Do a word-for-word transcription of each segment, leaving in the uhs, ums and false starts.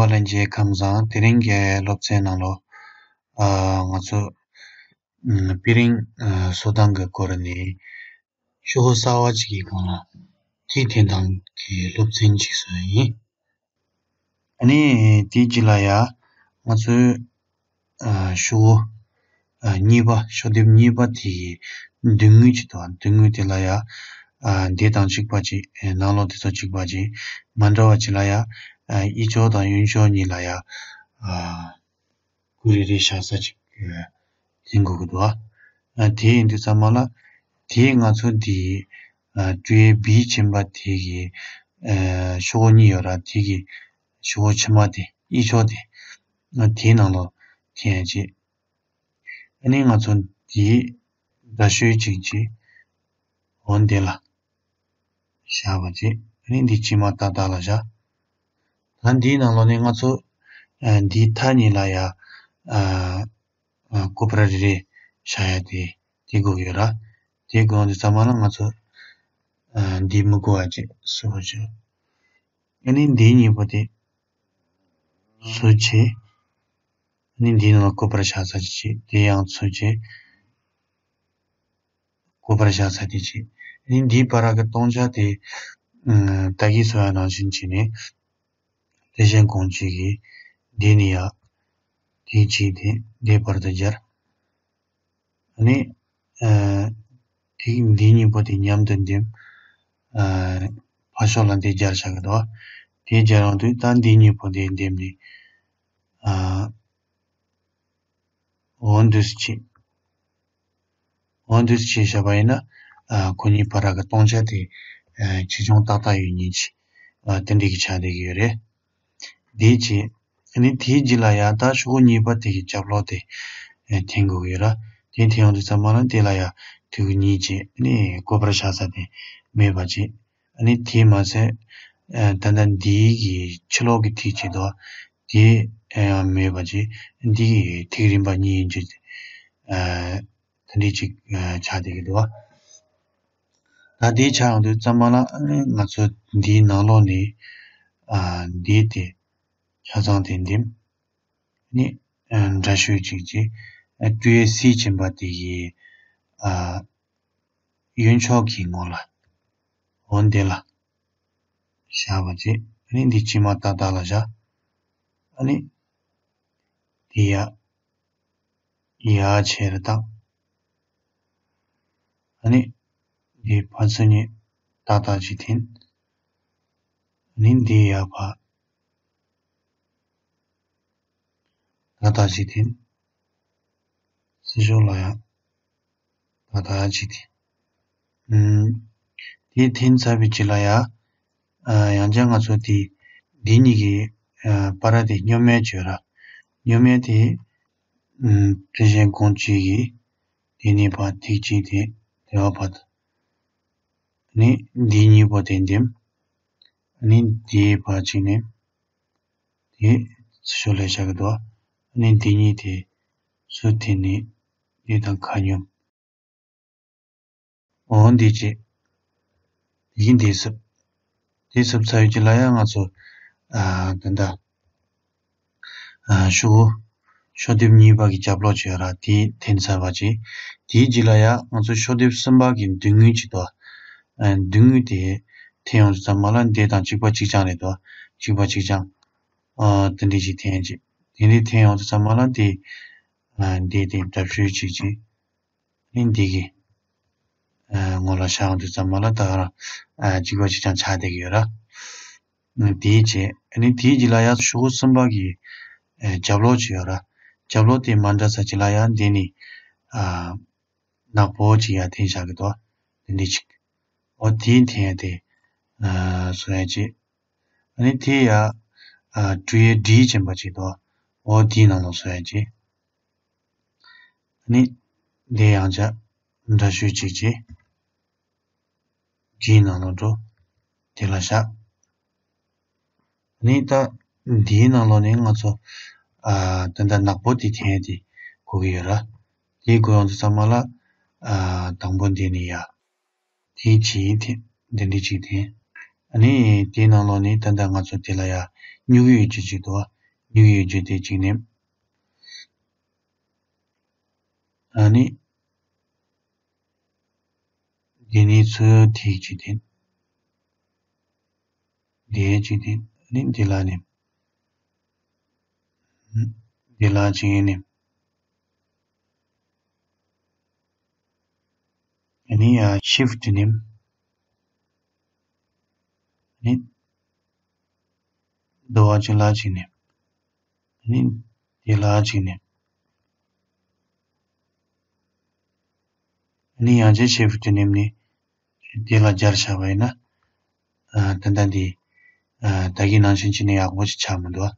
པ་ལྷན་རྒྱས་ཁམས་བཟང་། དེ་རིང་གི་སློབ་ཚན་ནང་ལོ། ཨ། ང་ཚོ་ཨ་པི་རིང་ཨ་སོ་ཐང་གི་སྐོར་ནས་ཤོག་གསར་བ་ཅིག་གི་སྒང་ལ་ཁྲིད་འཐེན་སྟངས་ཀྱི་སློབ་ཚན་ཅིག་བཟོས་ཡིན། ཨ་ནི་དེའི་རྗེས་ལ་ཡ་ང་ཚོའི་ཨ་ཤོག་ཨ་གཉིས་པ། ཤོག་ལྡེབ་གཉིས་པ་དེ་གི་མདུན་ངོས་ཅིག་འདུག་མདུན་ངོས་དེ་ལ་ཡ་ཨ་འདི་དང་གཅིག་པ་ཅིག་ཨ་ནང་ལོགས་དེ་ཚོ་གཅིག་པ་ཅིག་མ་འདྲ་བ་ཅིག་ལ་ཡ་ཨ་དབྱི་ཕྱོགས་དང་གཡོན་ཕྱོགས་གཉིས་ལ་ཡ་ཨ་སྐུ་རེ་རེ་བཞག་ས་ཅིག་ཨ་འཐེན་དགོས་ཀྱི་འདུག་ཨ་དེ་ཡིན་དུས་ཙམ་པ་ལ་དེ་ང་ཚོ་འདི་ཨ་ཀྲུའེ་བི་ཆེན་པ་དེ་གི་ཨ་ཤོག་གཉིས་ཡོད་ར། དེ་གི་ཤོག་ཕྱི་མ་དེ་དབྱི་ཕྱོགས་དེ་ཨ་དེའི་ནང་ལོགས་འཐེན་ཡ་ཅིག་ཨ་ནི་ང་ཚོ་འདིའི་འདྲ་ཤོས་ཅིག་ཅིག་འོ་འདི་ལ་བཞག་པ་ཅིག་ཨ་ནི་འདི་དཀྱིལ་མ་ཏག་ཏག་ལ་བཞག་ད་འདིའི་ནང་ལོགས་ནས་ང་ཚོ་ཨ་འདིའི་མཐའ་གཉིས་ལ་ཡ་ཨ་ཨ་ཀོ་པ་ར་རེ་རེ་བཞག་ཡ་དེ་དེ་དགོས་ཡོད་ར། དེ་དགོས་འདི་ཚང་མ་ལ་ང་ཚོ་ཨ་འདི་མི་དགོས་པ་ཅིག་བཟོ་བ་བྱོས། ཨ་ནི་འདིའི་གཉིས་པོ་དེ་བཟོ་བྱས། ཨ་ནི་འདིའི་ནང་ལ་ཀོ་པ་ར་བཞག་ས་ཅིག་བྱས། དེ་ཡང་བཟོ་བྱས། ཀོ་པ་ར་བཞག་ས་དེ་བྱས། ཨ་ནི་འདིའི་བར་གྱི་སྟོང་ཆ་དེ་ཨ་ད་གིན་བཟོ་ཡ་ནང་བཞིན་བྱས་ནས་དེ་བཞིན་གོང་བྱས་ཀྱིས་འདི་ནས་ཡར་དེ་བྱས་ཏེ་འདིའི་བར་དུ་སྦྱར། ཨ་ནི་ཨ་དེ་འདི་གཉིས་པོ་དེ་མཉམ་དུ་འདེམས། ཨ་ཕར་ཕྱོགས་ལ་འདི་སྦྱར་བཞག་གི་འདུག་དེ་སྦྱར་ཡོང་དུས་ད་འདི་གཉིས་པོ་དེ་འདེམས་ནས་ཨ་འོ་འདུག་སེ་བྱས། འོ་འདུག་སེ་བྱས་བཞག་པ་ཡིན་ན་ཨ་ཁོ་གཉིས་བར་གྱི་སྟོང་ཆ་དེ་ཨ་ཆེ་ཆུང་ཏག་ཏག་ཡོད་མཁན་ཅིག་ཨ་དེ་འདྲ་གི་ཆགས་བསྡད་ཀྱི་ཡོད་རེད། དེ་བྱས། ཨ་ནི་དེའི་རྗེས་ལ་ཡ་ད་ཤོག་གཉིས་པ་དེ་གི་རྒྱབ་ལོགས་དེ་ཨ་འཐེན་དགོས་ཀྱི་ཡོད་ར། དེ་འཐེན་ཡོང་དུས་ཙམ་པ་ལ་དེ་ལ་ཡ་ཐིག་གཉིས་བྱས། ཨ་ནི་ཀོ་པ་ར་བཞག་ས་དེ་མེད་པ་བྱས། ཨ་ནི་དེས་མ་ཟད་ཨ་ད་ལྟ་འདིའི་གི་ཕྱི་ལོགས་ཀྱི་ཐིག་ཅིག་འདུག་དེ་ཡང་མེད་པ་བྱས། འདི་གི་ཐིག་རིམ་པ་གཉིས་ཡིན་གྱི་ཨ་དེ་འདྲ་ཅིག་ཨ་ཆགས་བསྡད་ཀྱི་འདུག་ད་དེ་ཆགས་ཡོང་དུས་ཙམ་པ་ལ་ཨ་ནི་ང་ཚོ་འདིའི་ནང་ལོགས་ནས་ཨ་འདི་དེ་ཆ་ཚང་དེ་འདེམས། ཨ་ནི་ཨ་འདྲ་ཤོས་ཅིག་བྱས། ཨ་ཀྲུའེ་སི་ཆེན་པ་དེ་གི་ཨ་གཡོན་ཕྱོགས་ཀྱི་ངོས་ལ་འོ་འདི་ལ་བཞག་པ་བྱས། ཨ་ནི་འདི་དཀྱིལ་མ་ཏག་ཏག་ལ་བཞག་ཨ་ནི་འདི་ཡར་ཡར་ཆེར་བཏང་། ཨ་ནི་འདི་ཕར་ཚུར་གཉིས་ཏག་ཏག་ཅིག་འཐེན། ཨ་ནི་འདི་ཡར་ཕར་ཏག་ཏག་ཅིག་འཐེན། ཚུར་ཕྱོགས་ལ་ཡང་ཏག་ཏག་ཅིག་འཐེན། ཨུམ། དེ་འཐེན་ཚར་བའི་རྗེས་ལ་ཡ། ཨ་ཡང་བསྐྱར་ང་ཚོ་དེ་འདི་གཉིས་ཀྱི་ཨ་བར་དེ་སྙོམས་མེད་བྱོས་ར། སྙོམས་མེད་དེ་ཨུམ་དེ་བཞིན་གོང་བྱས་ཀྱིས་དེ་ནས་ཕར་ཐིག་གཅིག་དེ་དེ་བ་ཕར། ཨ་ནི་འདི་གཉིས་པོ་དེ་འདེམས། ཨ་ནི་འདི་ཕར་གཅིག་ནས་དེ་ཚུར་ཕྱོགས་ལ་བཞག་གི་འདུག་ཨ་ནི་འདི་གཉིས་དེ་ཚུར་འཐེན་ནས་འདི་དང་ཁ་སྙོམས། འོ་འདི་བྱས། དེ་བཞིན་དེ་ཚུར། དེ་ཚུར་ཚར་ཡོད་ཀྱི་ལ་ཡ་ང་ཚོ་ཨ་ད་ལྟ་ཨ་ཤོག་ཤོག་ལྡེབ་གཉིས་པ་གི་རྒྱབ་ལོགས་བྱས་ར། དེ་འཐེན་ཚར་བ་བྱས། དེའི་རྗེས་ལ་ཡ་ང་ཚོ་ཤོག་ལྡེབ་གསུམ་པ་གི་མདུན་ངོས་ཅིག་འདུག་ཨ་མདུན་ངོས་དེ་འཐེན་ཡོང་དུས་ཙམ་པ་ལ་འདི་དང་གཅིག་པ་གཅིག་རྐྱང་རེད་འདུག་གཅིག་པ་གཅིག་རྐྱང་ཨ་དེ་འདྲ་ཞིག་འཐེན་ཅིག་དེ་འདྲ་འཐེན་ཡོང་དུས་ཙམ་པ་ལ་དེ་ཨ་འདི་དེ་འདྲ་བཤུས་བྱས་ཅིག་ཨ་ནི་འདི་གི་ཨ་ངོས་ལ་བཞག་ཡོང་དུས་ཙམ་པ་ལ་ད་ག་རང་ཨ་གཅིག་པ་གཅིག་རྐྱང་ཆགས་བསྡད་ཀྱི་ཡོད་ར། ཨ་དེའི་རྗེས། ཨ་ནི་དེའི་རྗེས་ལ་ཡ་ཤོག་གུ་གསུམ་པ་གི་ཨ་རྒྱབ་ལོགས་ཅིག་ཡོད་ར། རྒྱབ་ལོགས་དེ་མ་འདྲ་ས་ཅིག་ལ་ཡ་འདི་ནི་ཨ་ནག་པོ་ཅིག་ཡ་འཐེན་བཞག་གི་འདུག་དེ་འདྲ་ཅིག་འོ་དེའི་འཐེན་ཡ་དེ་ཨ་བཟོ་ཡ་ཅིག་ཨ་ནི་དེ་ཡ་ཨ་ཀྲུའེ་ཌི་ཅན་པ་ཅིག་འདུག་འོ་དེའི་ནང་ལ་བཟོ་ཡ་ཅིག་ཨ་ནི་འདི་ཡང་བསྐྱར་འདྲ་བཤུས་གཅིག་བྱས། འདིའི་ནང་ལོགས་འགྲོ། དེ་ལ་བཞག་ཨ་ནི་ད་འདིའི་ནང་ལོགས་ནས་ང་ཚོ་ཨ་ད་ལྟ་ནག་པོ་དེ་འཐེན་ཡ་དེ་དགོས་ཀྱི་ཡོད་ར། དེ་དགོས་ཡོང་དུས་ཙམ་པ་ལ་ཨ་དང་པོ་འདི་ནས་ཡ། དེའི་ཕྱིའི་འཐེན། འདི་འདྲ་གཅིག་འཐེན། ཨ་ནི་དེའི་ནང་ལོགས་ནས་ད་ལྟ་ང་ཚོ་དེ་ལ་ཡ་སྨྱུ་གུ་ཡོད་རྒྱུ་ཅིག་འདུག་སྨྱུ་གུ་ཡོད་རྒྱུ་དེ་གཅིག་ནས། ཨ་ནི་འདི་ནས་ཚུར་ཐིག་གཅིག་དེ། འདི་གཅིག་དེ། ཨ་ནི་འདི་ལ་ནི། འདི་ལ་གཅིག་ནི། ཨ་ནི་ཡ་ཤིཕ་ཊི་ནི། ཨ་ནི་འདི་བ་གཅིག་ལ་གཅིག་ནི། ཨ་ནི་འདི་ལ་གཅིག་ནི། ཨ་ནི་ཡང་ཅིན་ཤིཕ་ཊི་ནི་ནི། འདི་ལ་སྦྱར་བཞག་པ་ཡིན་ན། ཨ། ད་ལྟ་འདི། ཨ། ད་གིན་ནང་བཞིན་བྱས་ནས་ཡག་པོ་ཞིག་ཆགས་མི་འདུག་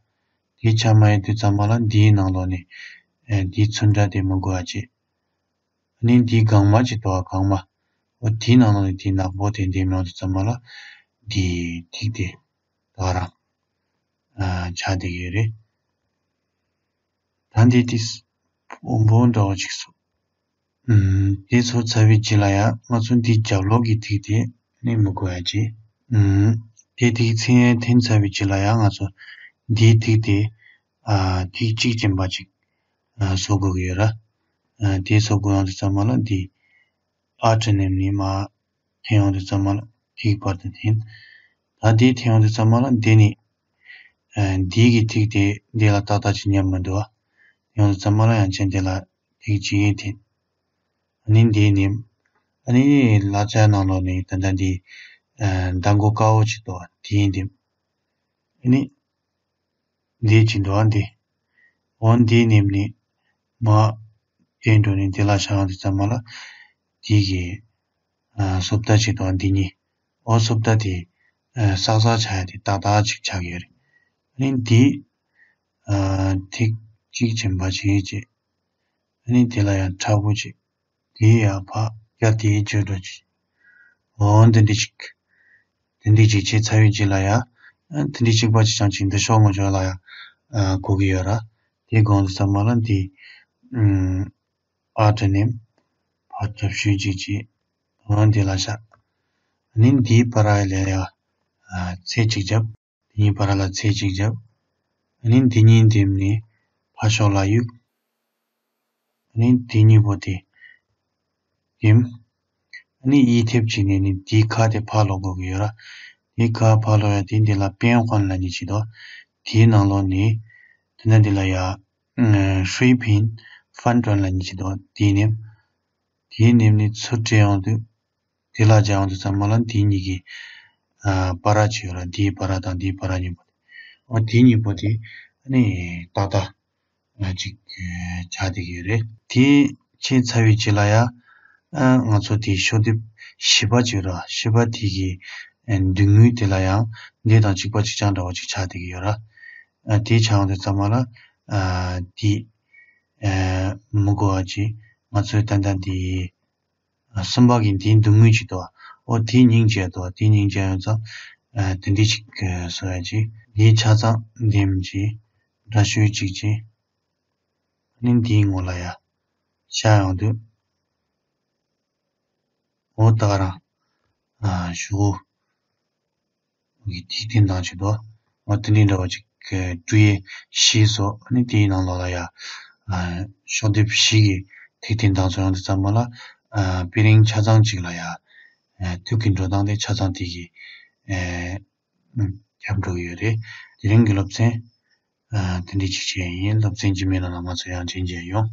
དེ་ཆགས་མ་ཡོང་དུས་ཙམ་པ་ལ་འདིའི་ནང་ལོགས་ནས། ཨ། འདིའི་ཚུན་སྒྲ་དེ་མི་དགོས་པ་བྱས། ཨ་ནི་འདིའི་སྒང་མ་ཅིག་འདུག་ག་སྒང་མ། འོ་དེའི་ནང་ལོགས་ནས་དེའི་ནག་པོ་དེ་འདེམས་ཡོང་དུས་ཙམ་པ་ལ། འདིའི་ཐིག་དེ། ད་ག་རང་། ཨ། ཆགས་བསྡད་ཀྱི་ཡོད་རེད། ད་འདི་དེ་སྦོམ་པོ་འདྲ་བོ་ཅིག་བཟོ། ཨུམ། དེ་ཚོ་ཚར་བའི་རྗེས་ལ་ཡང་ང་ཚོ་འདིའི་རྒྱབ་ལོགས་ཀྱི་ཐིག་དེ་ནི་མི་དགོས་ཡ་བྱས། ཨུམ། དེ་ཐིག་ཚན་འཐེན་ཚར་བའི་རྗེས་ལ་ཡང་ང་ཚོ་འདིའི་ཐིག་དེ། ཨ། ཐིག་གཅིག་ཅན་པ་ཅིག་ཨ། བཟོ་དགོས་ཀྱི་ཡོད་ར། ཨ། དེ་བཟོ་དགོས་ཡོང་དུས་ཙམ་པ་ལ་འདི། ཨལ་ཊི་ནི་མ། འཐེན་ཡོང་དུས་ཙམ་པ་ལ་ཐིག་བར་དུ་འཐེན། ད་འདི་འཐེན་ཡོང་དུས་ཙམ་པ་ལ་འདི་ནི། ཨ། འདི་གི་ཐིག་དེ་འདི་ལ་ཏག་ཏག་ཅིག་མཉམ་མི་འདུག་ཨ། འཐེན་ཡོང་དུས་ཙམ་པ་ལ་ཡང་ཅིན་འདི་ལ་ཐིག་གཅིག་འཐེན། ཨ་ནི་འདི་ནི། ཨ་ནི་ལག་ཆ་ནང་ལོགས་ནི་ད་ལྟ་འདི། ཨ། མདང་དགོང་དཀར་པོ་ཅིག་འདུག་ཨ། དེ་འདི། ཨ་ནི། འདི་ཅིག་འདུག་ཨ་འདི། འོ་འདི་ནེམ་ནི། མ། དེ་འགྲོ་ནི་འདི་ལ་བཞག་ཡོང་དུས་ཙམ་པ་ལ། འདི་གི། ཨ། སོབ་ད་ཅིག་འདུག་ཨ་འདི་གཉིས། འོ་སོབ་ད་དེ། ཨ། སག་སག་ཆགས་ཡ་དེ་ཏག་ཏག་ཅིག་ཆགས་ཀྱི་ཡོད་རེད། ཨ་ནི་འདི། ཨ། ཐིག་གཅིག་ཅན་པ་ཅིག་བྱས། ཨ་ནི་དེ་ལ་ཡང་མཁྲེགས་པོ་ཅིག་དེ་ཡང་ཕར་རྒྱབ་དེའི་བརྗོད་འགྲོ་ཅིག་འོ་འདི་འདྲ་ཅིག་དེ་འདྲ་ཅིག་བྱས་ཚར་བའི་རྗེས་ལ་ཡ། ཨ། དེ་འདྲ་གཅིག་པ་གཅིག་རྐྱང་ཅིག་འདི་ཕྱོགས་ངོས་ཕྱོགས་ལ་ཡ། ཨ། དགོས་ཀྱི་ཡོད་ར། དེ་དགོངས་དུས་ཙམ་པ་ལ་འདི། ཨུམ། ཨལ་ཊི་ནི་མ། ཕར་རྒྱབ་ཤོས་ཅིག་བྱས། འོ་འདི་ལ་བཞག་ཨ་ནི་འདིའི་བར་ལ་ཡ། ཨ། ཚད་ཅིག་བརྒྱབ། དེ་གཉིས་བར་ལ་ཚད་ཅིག་བརྒྱབ། ཨ་ནི་འདི་གཉིས་འདེམས་ནས་ཕར་ཕྱོགས་ལ་གཡུག་ཨ་ནི་འདི་གཉིས་པོ་དེ་འདེམས། ཨ་ནི་གཡས་ཐེབས་བྱས་ནས་ནི་འདིའི་ཁ་དེ་ཕར་ལོག་དགོས་ཀྱི་ཡོད་ར། འདིའི་ཁ་ཕར་ལོག་ཡ་དེ་འདི་ལ་པེན་ཧོན་ལབ་མཁན་ཅིག་འདུག་དེའི་ནང་ལོགས་ནས་དེ་ནས་འདི་ལ་ཡ། ཧྲུའེ་ཕིན་ཧྥན་ཀྲོན་ལབ་མཁན་ཅིག་འདུག་དེའི་ནེམ། དེའི་ནེམ་ནས་ཚུར་བྲེས་ཡོང་དུས། དེ་ལ་སྦྱར་ཡོང་དུས་ཙམ་པ་ལ་འདི་གཉིས་ཀྱི། ཨ། བར་ཅིག་ཡོད་ར། འདིའི་བར་དང་འདིའི་བར་གཉིས་པོ་དེ། འོ་དེ་གཉིས་པོ་དེ་ཨ་ནི་ཏག་ཏག་ཅིག་ཆགས་བསྡད་ཀྱི་ཡོད་རེད། དེ་བྱས་ཚར་བའི་རྗེས་ལ་ཡ། ཨ། ང་ཚོ་དེའི་ཤོག་ལྡེབ་བཞི་པ་ཅིག་ཡོད་ར། བཞི་པ་དེ་གི། ཨ། མདུན་ངོས་དེ་ལ་ཡང་འདི་དང་གཅིག་པ་གཅིག་རྐྱང་འདྲ་བོ་ཅིག་ཆགས་བསྡད་ཀྱི་ཡོད་ར། ཨ། དེ་ཆགས་ཡོང་དུས་ཙམ་པ་ལ། ཨ། དེ། ཨ། མི་དགོས་པ་ཅིག་ང་ཚོའི་ཏན་ཏན་དེ། ཨ། གསུམ་པ་གི་འདིའི་མདུན་ངོས་ཅིག་འདུག་འོ་དེ་སྙིང་རྗེ་འདུག་དེ་སྙིང་རྗེ་ཡོང་ཙང་། ཨ། དེ་འདྲ་ཅིག་བཟོ་ཡ་ཅིག་འདིའི་ཆ་ཚང་འདེམས་ཅིག་འདྲ་བཤུས་ཅིག་བྱས། ཨ་ནི་འདིའི་ངོ་ལ་ཡ་བཞག་ཡོང་དུས། འོ་ད་ག་རང་། ཨ། ཞུ། གི་ཐིག་འཐེན་སྟངས་ཅིག་འདུག་འོ་དེ་འདྲ་འདྲ་བོ་ཅིག་གི་འབྲུ་ཡས་བཞི་བཟོ། ཨ་ནི་དེའི་ནང་ལོགས་ལ་ཡ། ཨ། ཤོག་ལྡེབ་བཞི་གི་ཐིག་འཐེན་སྟངས་ཚོ་ཡོང་དུས་ཙམ་པ་ལ། ཨ། དཔེ་རིང་ཆ་ཚང་གཅིག་ལ་ཡ། ཨ། ཐིག་གི་འགྲོ་སྟངས་དེ་ཆ་ཚང་དེ་གི། ཨ། ཨུམ། རྒྱབ་འགྲོ་གི་ཡོད་རེད། དེ་རིང་གི་སློབ་ཚན། ཨ། དེ་འདྲ་ཅིག་བྱས་ཡིན། སློབ་ཚན་རྗེས་མའི་ནང་ལ་ང་ཚོ་ཡང་མཇལ་མཇལ་ཡོང་།